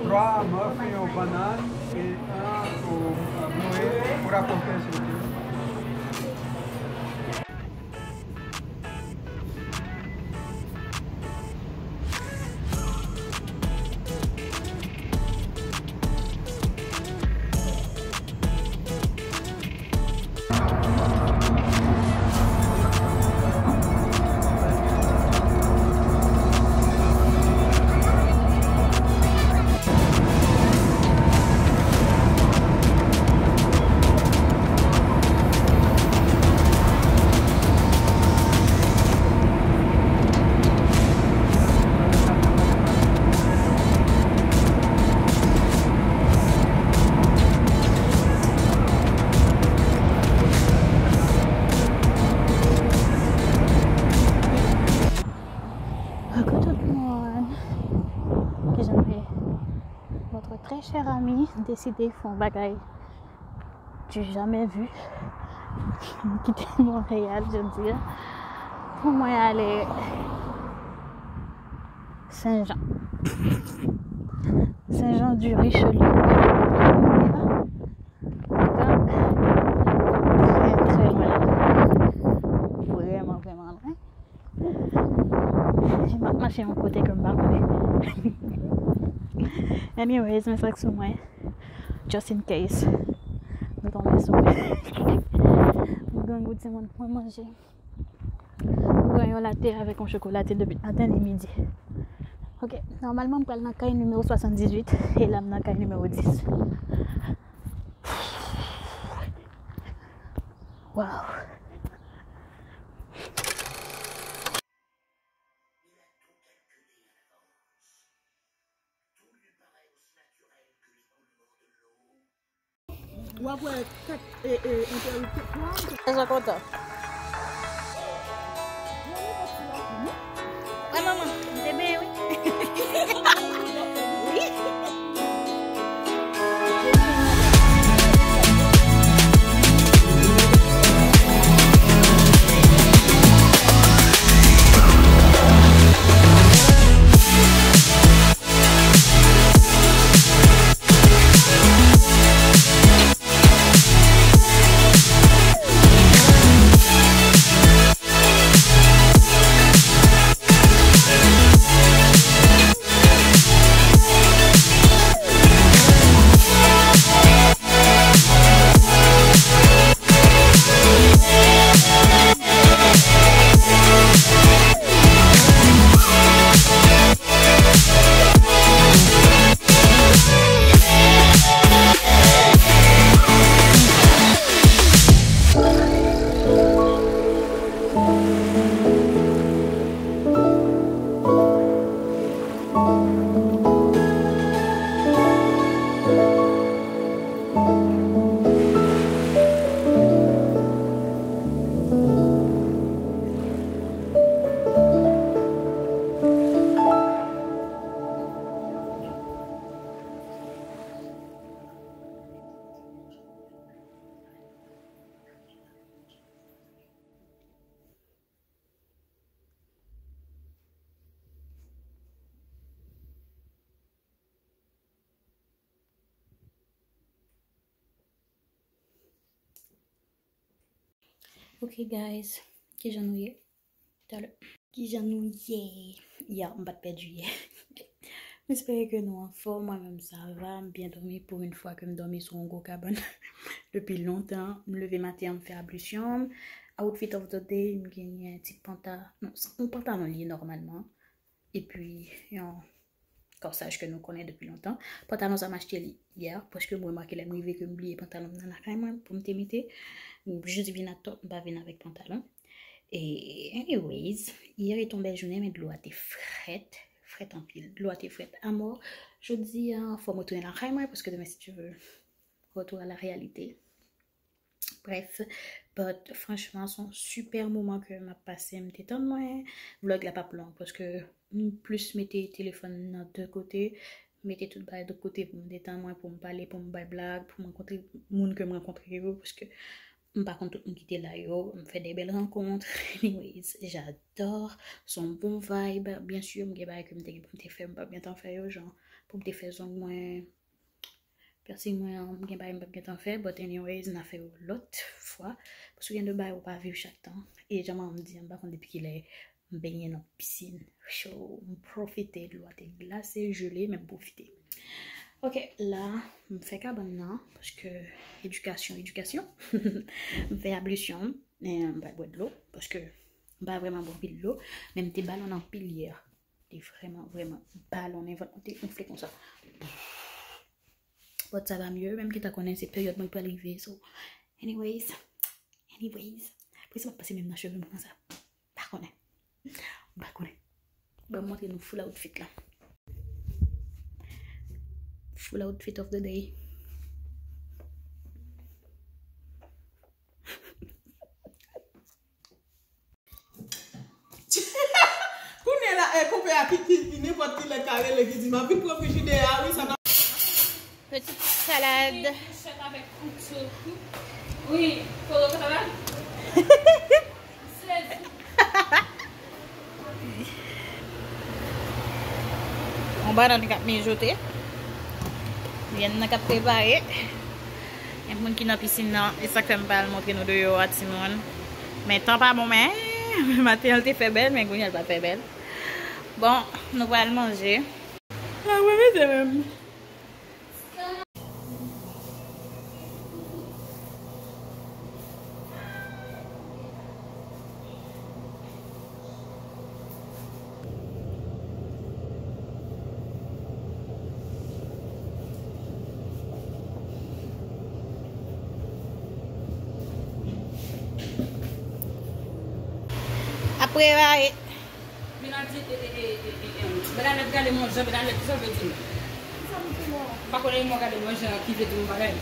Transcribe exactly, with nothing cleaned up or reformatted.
Trois muffins aux bananes et un au, euh, bleuet pour accompagner. Coucou tout le monde. Kijan nou ye? Votre très cher ami deside fè yon bagay du jamais vu. M kite Monreyal jodi a pou mwen ale Saint-Jean. Saint-Jean du Richelieu. Donk, trè, trè lwen. Vrèman, vrèman lwen. E m ap mache yon kote ke m pa konnen. Anyways, men sa k sou mwen. Just in case. Nou tonbe sou mwen. M grangou timoun, mwen manje. M pran yon latte avèk yon chokolate depi maten li midi. Ok, nòmalman m pral nan kay nimewo swasanndizuit e la m nan kay nimewo dis. Wow. W ap wè kèk, e, e, entèvyou kèk moun. Mwen jan kontan. Wè manman, m te benyen wi. Wi. Ok, guys, kijan nou ye? Talè. Kijan nou ye? Ya, m pa t pèdi yè. M espere ke nou anfòm. Mwen menm, sa va. M byen dòmi pou yon fwa ke m dòmi sou yon gwo kabann depi lontan. M leve maten an, m fè ablisyon m. Outfit of the day, m genyen ti panta-, non, se yon pantalon li ye nòmalman. Epi, yon kòsaj ke nou konnen depi lontan. Pantalon sa m achte li yè, paske m remake lè m rive ke m bliye pantalon m nan lakay mwen pou m te mete. M jis vin ak top, m pa vin avèk pantalon. E, anyways, yè te yon bèl jounen, men dlo a te frèt, frèt anpil. Dlo a te frèt amò. Jodi a, fò m retounen lakay mwen, paske demen, si Dye vle, retour à la réalité. Bref, but franchman, se yon super moman ke m ap pase, m te tann mwen. Vlog la p ap long, paske m plis mete telefòn nan de kote, mete tout bagay de kote pou m detann mwen, pou m pale, pou m bay blag, pou m rankontre moun ke m rankontre yo, paske M pa konn tout moun ki te la yo, m fè de bèl rankont. Anyways, j'adore. Se yon bon vibe. Byen si, m gen bagay ke m te gen pou m te fè, m p ap gentan fè yo, jan pou m te fè zong mwen, pèsing mwen an, m gen bagay m p ap gentan fè, but anyways, n a fè yo lòt fwa. Paske gen de bagay ou pa viv chak tan. E jan manman m di, m pa konn depi kilè m benyen nan pisin cho, m pwofite, dlo a te glase, jele, men m pwofite. Ok, la, m fè kabann nan, paske edikasyon, edikasyon. M fè ablisyon, men m pa bwè dlo, paske m pa vrèman bwè anpil dlo, men m te balonnen anpil yè. Te vrèman, vrèman balonnen, vant mwen te gonfle konsa. But sa va mye, menm ki ta konnen se peryòd mwen pral rive, so, anyways, anyways, apre sa m ap pase menm nan cheve m konsa. Pa konnen. M pa konnen. Ban m montre nou full outfit la. Full outfit of the day. Kounye la, e, konpè a ki, ki, ki nenpòt ki lè ka rele, ki di, "M ap vin pran frijidè a, wi, sa ka." Petite salade. Wi, kolo salad. Yon bannann k ap mijote. Vyann nan k ap prepare. Gen moun ki nan pisin nan, e sa k fè m pa al montre nou deyò a, timoun. Men tan pa bon, men maten an l te fè bèl, men kounye a l pa fè bèl. Bon, nou pral manje. Ah, wè, mezanmi. Apre, Bernadette, e, e, e, e, e, Bernadette gade m yon jan, Bernadette, kisa w vle di m? M pa konnen, mwen gade m yon jan ki vle di m yon bagay.